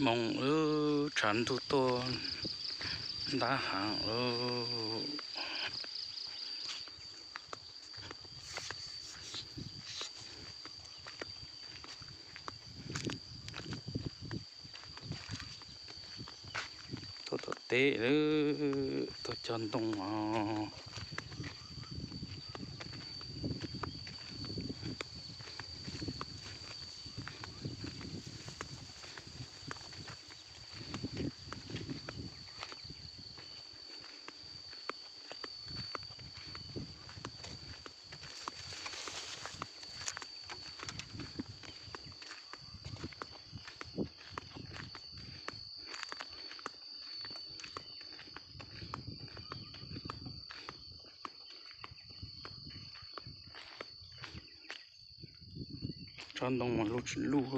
Moos lub tshav ntuj tuaj ntab heev lawm. Tuaj tom teb lawm, tuaj cog ntoo os. Tsob ntoo mas luj tsis luj.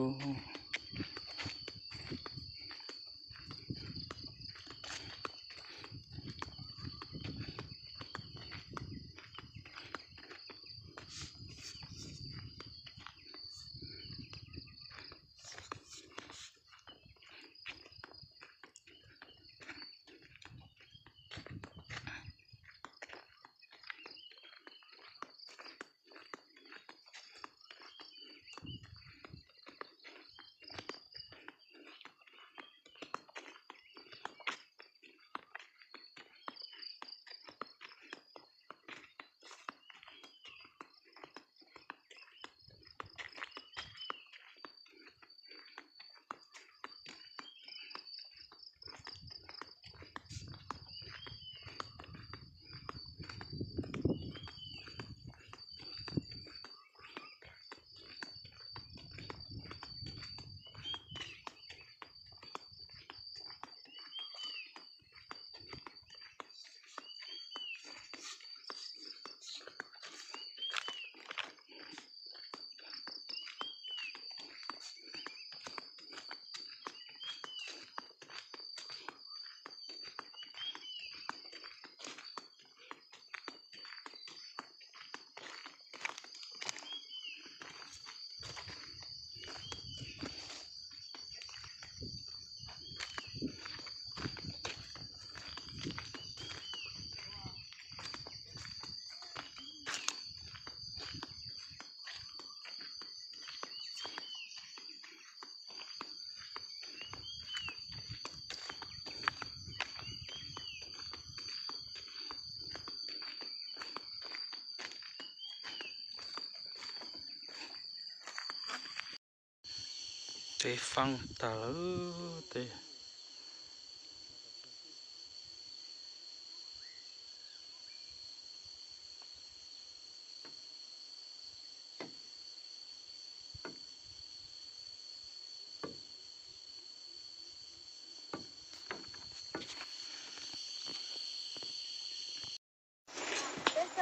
Teb faab tag lawm teb.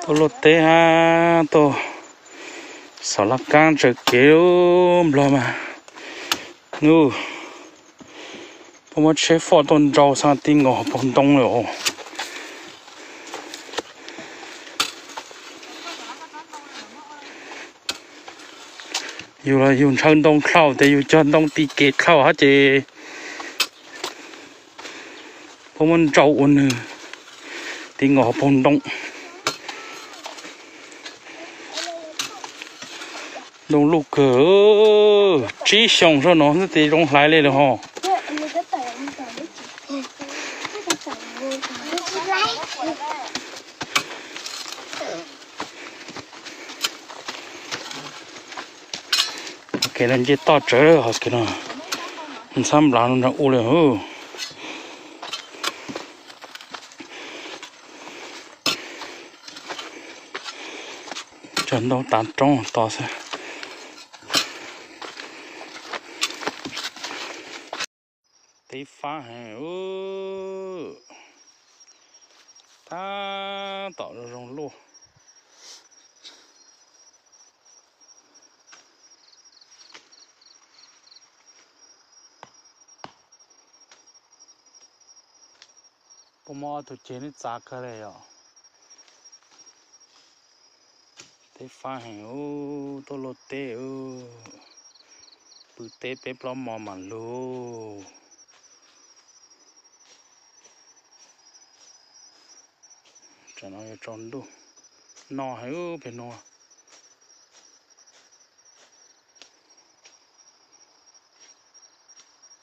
Tuaj luaj teb hab tuaj xov laj kaab tsaws kev lub nplog mas. Nub, puab muab tsheb foj tuaj nrau xaa ti nkaus hauv paug ntoo lawm os. Yug los yug ntshaw ntoo dlhau tes yug cog ntoo ti kev dlhau hab ces puab muab nrau ua nwg ti nkaus hauv paug ntoo. Ntoo luj kawg, tsib xyoos zog no xwb tes zoo hlais le lawm hos. Kev no nce toj tsawv hos kev no, ntxhab nplas no nrog ua li hwb. Cog ntoo tav roob tos xwb. Teb fab heev, tab tom zoo luaj. Puab muab ob tug ceg neb txav kawg le yom. Teb fab heev, tuaj luaj teb, pw teb peb plaub hmo mam lug. Tam no yuav tsaus ntuj, no heev pem no.